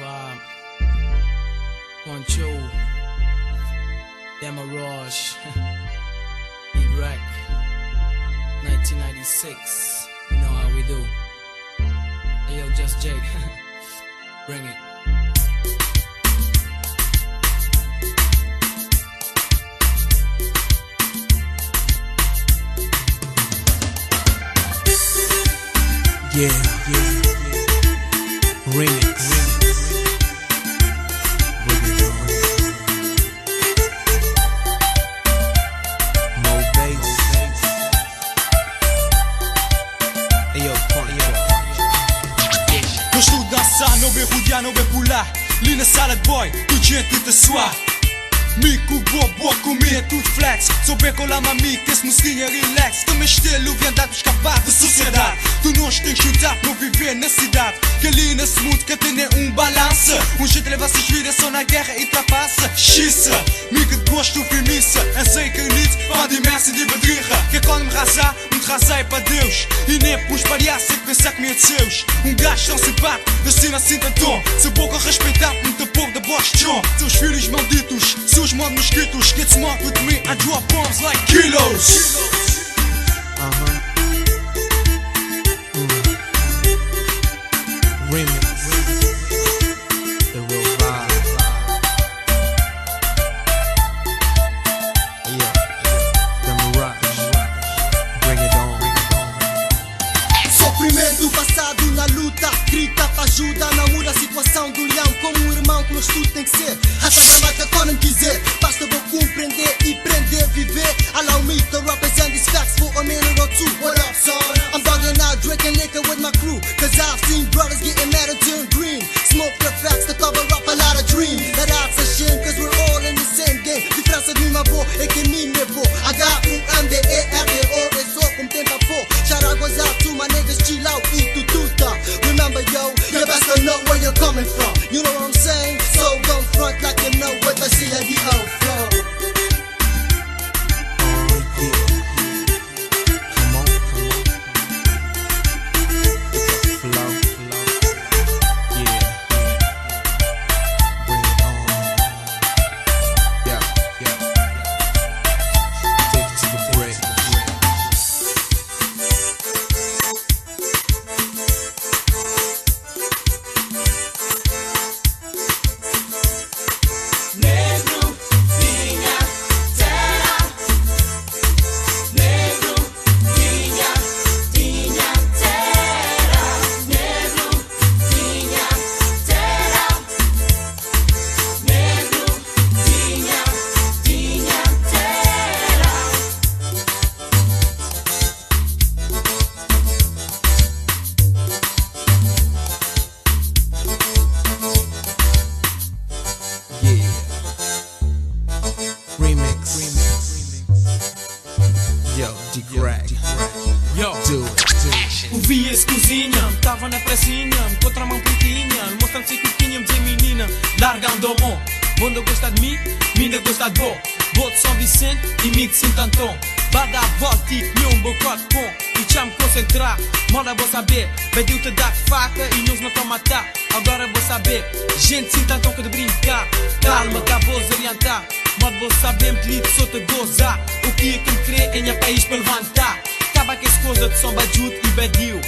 Vibe. Poncho. Demaraj. Iraq. 1996. You know how we do. Hey yo, just Jake. Bring it. Yeah. Remix. Bring it on. Mo bass. Hey yo, Punch. Gosto de dançar, não bem rodear, não bem pular. Ali na sala de boy, tu gente te suar. Mico, boa, boa, comia, tudo flex. Sou bem com la mami, que esse musiquinha relax. Também estilo, vem andar escapar da sociedade. Tu nós tem que juntar, não viver na cidade. Que ali nesse mundo que tem nem um balança. Um jeito leva suas vidas só na guerra e trapaça. Xiça, mico de gosto, premissa. En zeker niet van die mensen die bedriegen. Que quando me rasar, me rasar é para Deus. E nem pus palhaço, é que pensar que me é de seus. Um gajo tão simpático, nasci assim tanto. Se pouco respeitar, muito pouco da voz de chão. Seus filhos malditos, seus modos mosquitos. Get smart with me, I drop bombs like kilos. Uh-huh. Remix. The real vibe. Yeah. The Mirage. Bring it on. Sofrimento passado na luta, grita pra ajuda, não muda a situação do leão. Como um irmão que nós tudo tem que ser. Até gramática quando quiser, basta vou compreender e prender, viver. Allow me to represent these facts for a minute or two. What up, son? I'm dogging out, drinking liquor with my crew. Cause I've seen brothers getting mad and turn green. Smoke the facts to cover up a lot of dream. Now that's a shame, cause we're all in the same game. Diferença de mim, avô, é que mim me vou. H-U-M-D-E-R-D-O, é só como tenta pôr. Shout out goes out to my niggas, chill out e tututa. Remember, yo, you best to know where you're coming from. You know what I'm saying? So don't front like you know what the C-I-D-O flow. Oh yeah. Come on, come on. With the flow. Yeah. Bring it on. Yeah. Take it to the bridge. Negro, minha terra. Negro, minha, minha terra. Negro, minha terra. Negro, minha, minha terra. Yeah. Remix. Yo, D-Greg. Yo. Do it. Do it. Ouvi esse cozinha, tava na pracinha, contra a mão pretinha, mostrando-se que tinha, me dizer menina, largando a mão. Bom gosta de mim, mina gosta de bom. Vou de São Vicente e mim de Santo Antão. Vai dar a volta e comer um bocote bom. E já me concentrar, moda vou saber. Pediu te dar faca e nós não tão matar. Agora vou saber, gente de Santo Antão que de brincar. Calma, acabou de orientar. Modo vou saber, me só te gozar. O que é que me crê em minha país para levantar? Acaba com essa coisa de samba jude e bedio.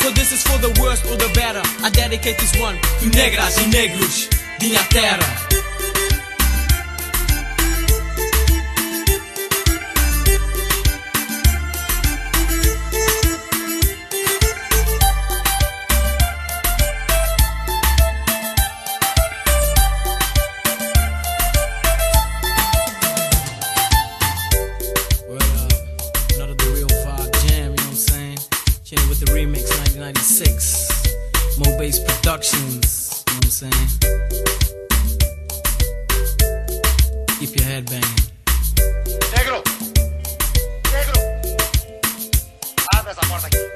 So this is for the worst or the better. I dedicate this one to negras e negros de minha terra. Word up. Another The Real Vibe Jam, you know what I'm saying? Chilling with the remix 1996. Mo Bass Productions, you know what I'm saying? Keep your head banging. Negro! Negro! Abre essa porta aqui.